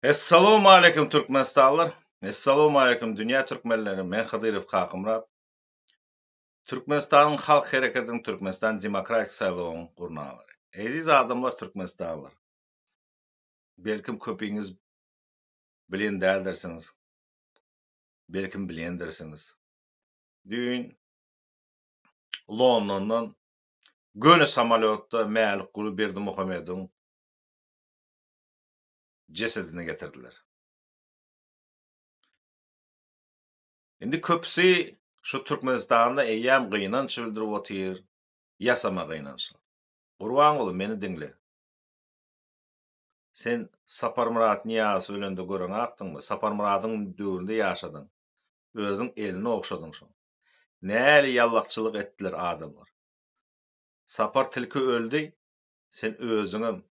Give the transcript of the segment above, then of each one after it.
Essalawmaleýkim Türkmenistanlylar! Essalawmaleýkim dünýä türkmenleri! Men Hydyrow Kakymyrat. Türkmenistanyň Halk Hereketiniň Türkmenistan Demokratik saýlawyň gurnalary. Eziz adamlar Türkmenistanlylar! Belkim köpiňiz bilen däldirsiňiz. Belkim bilendirsiňiz. Düýn Londondan göni samolýotda Mälikguly Berdimuhamedowyň jesedini getirdiler. Indi köpüsi şu Türkmenistanda eýýäm gynanç bildirip otyr, ýasama gynançlar. Gurbanguly meni diňle. Sen Saparmyrat Nyýazow ölende göreňakdyňmy? Saparmyradyň döwründe ýaşadyň. Özüň elini ogşadyň şoň. Näli ýallakçylyk etdiler adamlar. Sapar tilki öldi, sen özüňem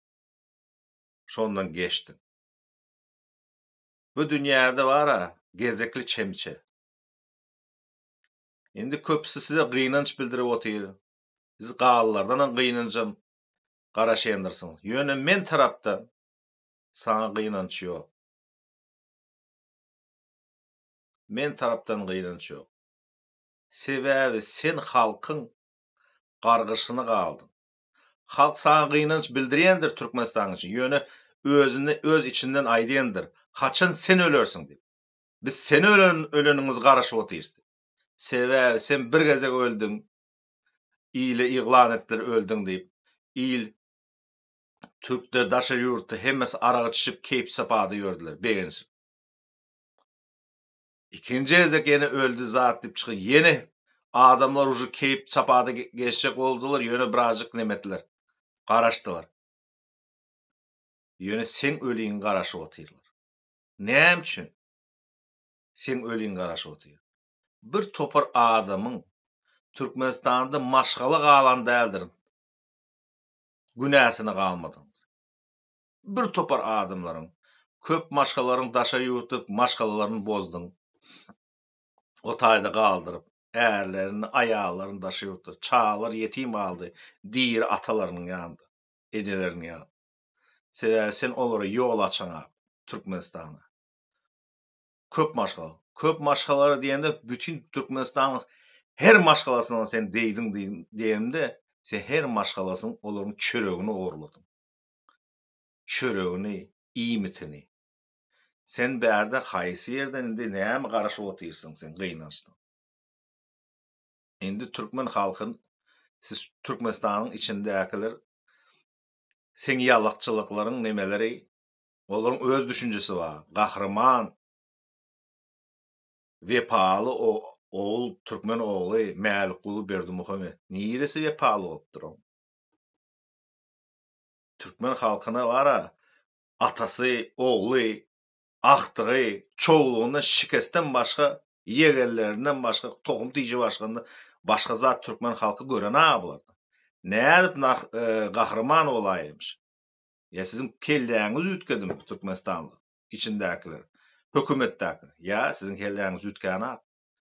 şondan geçdiň. Bu dünýäde bar-a gezekli çemçe. Indi köpüsi size gynanç bildirip otyr. Siz galylardanam gynanjam garaşýandyrsyňyz. Ýöne men tarapdan saňa gynanç ýok. Men tarapdan gynanç ýok. Sebäbi sen halkyň gargyşyny galdyň. Halk saňa gynanç bildirýändir Türkmenistanyň üçin, ýöne özünde öz içinden aýdýandyr, haçan sen ölersiň diýip. Biz seni ölen öleniňizi garaşyp otyrys diýip. Sebäbi sen bir gezek öldüň, ile yglan etdiler öldüň diýip. Il türkde daşary ýurtda hemmesi arak içişip keýp-sapada ýördüler, begenişip. Ikinji gezek ýene öldi zat diýip çykyp ýene adamlar uje keýp sapada geçjek boldular ýöne birazjyk nemetdiler garaşdylar. Ýöne seň öliňi garaşyp otyrlar. Näme üçin seň öliňi garaşyp otyr? Bir topar adamyň Türkmenistanda maşgala galan däldir günäsine galmadyňyz. Bir topar adamlaryň, köp maşgalalaryň daşary ýurtda maşgalalaryny bozduň. O taýda galdyryp, ärlerini, aýallaryny daşary ýurtda, çagalar ýetim galdy diri atalarynyň ýanynda, ejeleriniň ýanynda. Sebäbi sen olara ýol açaňak Türkmenistana. Köp maşgala. Köp maşgalalara diýende bütin Türkmenistanyň her maşgalasyna sen degdiň diýemde, sen her maşgalasynyň olaryň çöregini ogurladyň. Çöregini, iýmitini. Sen bärde haýsy ýerden indi näme garaşyp otyrsyň sen gynançdan. Indi türkmen halky siz Türkmenistanyň içindäkiler seň ýalakçylyklaryň nemeleri olaryň öz düşünjesi bar. Gahryman wepaly ogul türkmen ogly Mälikguly Berdimuhamedow niresi wepaly bolupdyr oň? Türkmen halkyna bara atasy, ogly, agtygy, çowlugyndan şikesden başga, ýegenlerinden başga, tohum tiji başganda başga zat türkmen halky gören-a bulardan. Nädip gahryman bolaýmyş? Ýa siziň kelläňiz üýtgedimi türkmenistanly içindäkiler, hökümetdäkiler? Ýa siziň kelläňiz üýtgänok.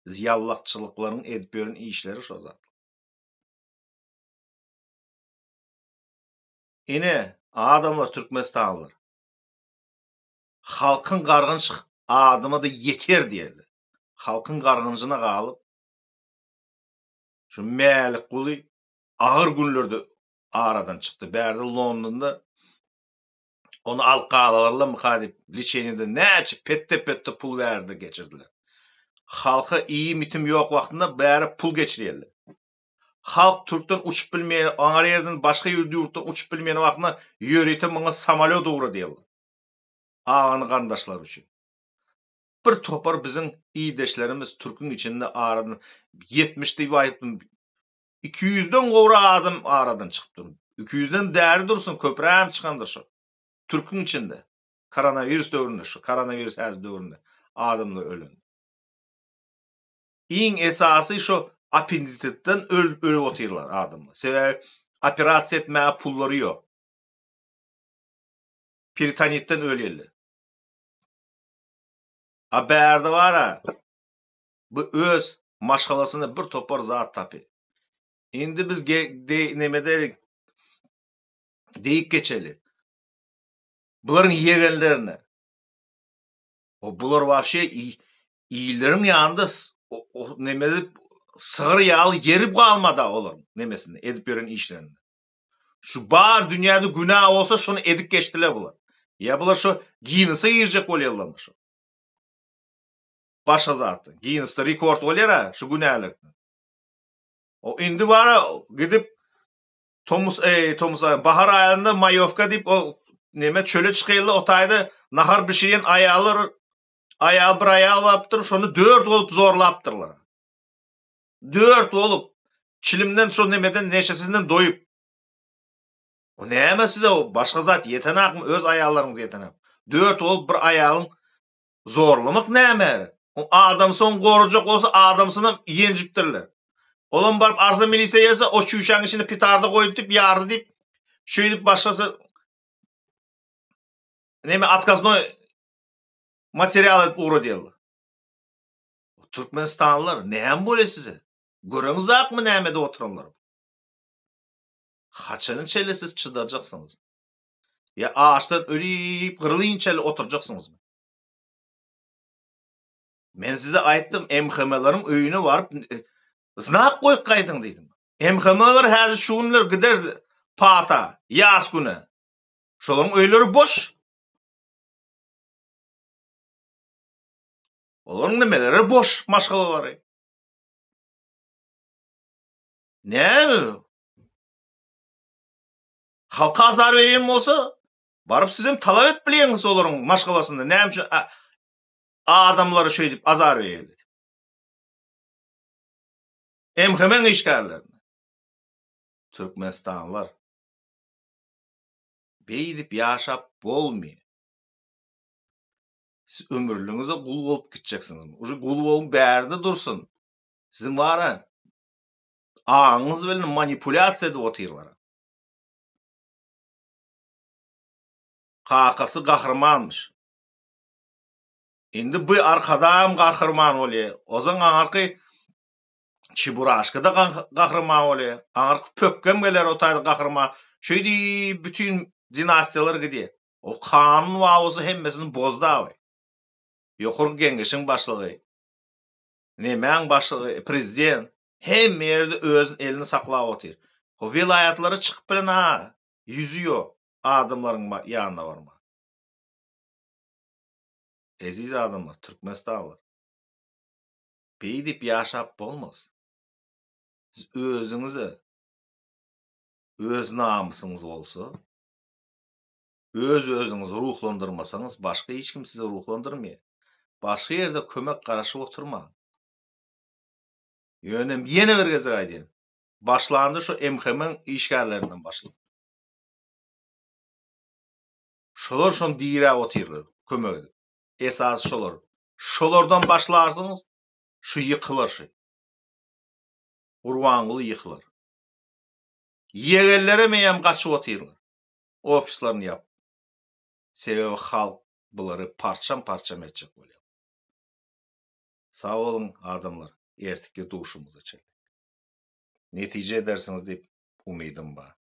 Siz ýallakçylyklaryň edip ýören işleri şo zatlar. Ine, adamlar türkmenistanlylar. Halkyň gargynç adyma-da ýeter diýerler. Halkyň gargynjyna galyp, şu Mälikguly agyr günlerde aradan çykdy. Bärde Londonda ony alyp galarlarmyka diýip, liçeniýede näçe petde-petde pul bärde geçirdiler. Halka iýim-itim ýok wagtynda bäri pul geçirýärler. Halk türkden uçup bilmeýän, aňary ýerden başga ýurtdan uçup bilmeýän wagtynda ýörite muňa samolýot ugradýarlar. Agany garyndaşlary üçin. Bir topar biziň ildeşlerimiz türküň içinde aradan 70 diýip aýtdym. 200-den gowrak adam aradan çykypdyr. 200-den bäri dursun, köprägem çykandyr şo. Türküň içinde. Koronawirus döwründe, şu koronawirus häzir döwründe adamlar ölen. Iň esasy şo appendisitden ölüp otyrlar adamlar. Sebäbi operasiýa etmäge pullary ýok. Peritonitden ölýärler. A bärde bara bu öz maşgalasyna bir topar zat tapy. Indi biz neme derik diýip geçeli. Bularyň ýegenlerine. O bular wapşe illeriň ýanynda neme edip sygyr ýaly ýeri galmada olaryň nemesinde edip ýören işlerinde. Şu bar dünýäde günä bolsa şony edip geçdiler bular. Ýa bular şu Ginnese girjek bolýarlarmy şu? Başga zatdan. Ginnese rekord bolýar-a şu günälerden. O indi bara gidip Tomus eý tomus aýy bahar aýynda maýowka diýip o neme çöle çykýarlar o taýda nahar bişirýän aýallar aýal bir aýal barypdyr şony dört bolup zorlapdyrlar. Dört bolup çilimden şo nemeden neşesinden doýup. O näme size o başga zat ýetenakmy öz aýallaryňyz ýetenak. Dört bolup bir aýalyň Zorlamak näme? O adamsy ony gorajak bolsa adamsynam ýenjipdirler. Olam baryp arza milisiýa ýazsa o çüýşäň içine petarda goýdy diýip ýardy diýip şeýdip başgasy neme otkaznoý material edip ugradýarlar. Türkmenistanlylar näme bolýar size? Göreňizakmy näme edip oturanlary? Haçana çenli siz çydajaksyňyz? Ýa açdan ölüp gyrylynçaly oturjaksyňyzmy? Men size aýtdym, MHM-leriň öýüne baryp znak goýup gaýdyň diýdim. MHM-ler häzir şu günler gider pata, ýas güne. Şolaryň öýleri boş. Olaryň nimeleri boş, maşgalalary. Näme? Halka azar berýän bolsa, baryp sizem talap edip bilýäňiz olaryň maşgalasynda näme üçin adamlara şeýdip azar berýärler diýip. MHM-iň işgärlerine. Türkmenistanlylar beýdip ýaşap bolmaýar. Siz ömürligiňize gul bolup gitjeksiňiz. Uje gul boluň bärde dursun. Siziň bara aňyňyz bilen manipulýasiýa edip otyrlar. Kakasy gahrymanmyş. Indi bu arkadagam gahryman bolýa. Ozan aňarky Çeburaşka-da gahryman bolýa. Aňarky Pökgem geler o taýda gahryman. Şeýdip bütin dinastiýalar gidýä. O kanun wawusy hemmesini bozdy abi. Ýokarky geňeşiň başlygy, nemäň başlygy, prezident hemme ýerde özün elini saklap otyr. O welaýatlara çykyp bilen ha ýüzi ýok adamlaryň ýanyna barma. Eziz adamlar, Türkmenistanlylar. Beýdip ýaşap bolmaz. Siz özüňize öz namysyňyz bolsa, öz-özüňizi ruhlandyrmasaňyz başga hiç kim sizi ruhlandyrmaýar. Başga ýerde kömek garaşyp oturmaň. Ýöne ýene bir gezek aýdýan. Başlanda şu MHM-iň işgärlerinden başla. Şolar şony diräp otyrlar, kömek edip. Esasy şolar. Şolardan başlarsyňyz, şu ýykylar şu. Gurbanguly ýykylar. Ýegenlerem eýýäm gaçyp otyrlar. Ofislaryny ýapyp. Sebäbi halk bulary parçam-parçam etjek bolýar. Sag boluň adamlar, ertiki duşumyza çenli. Netije edersiňiz diýip umydym bar.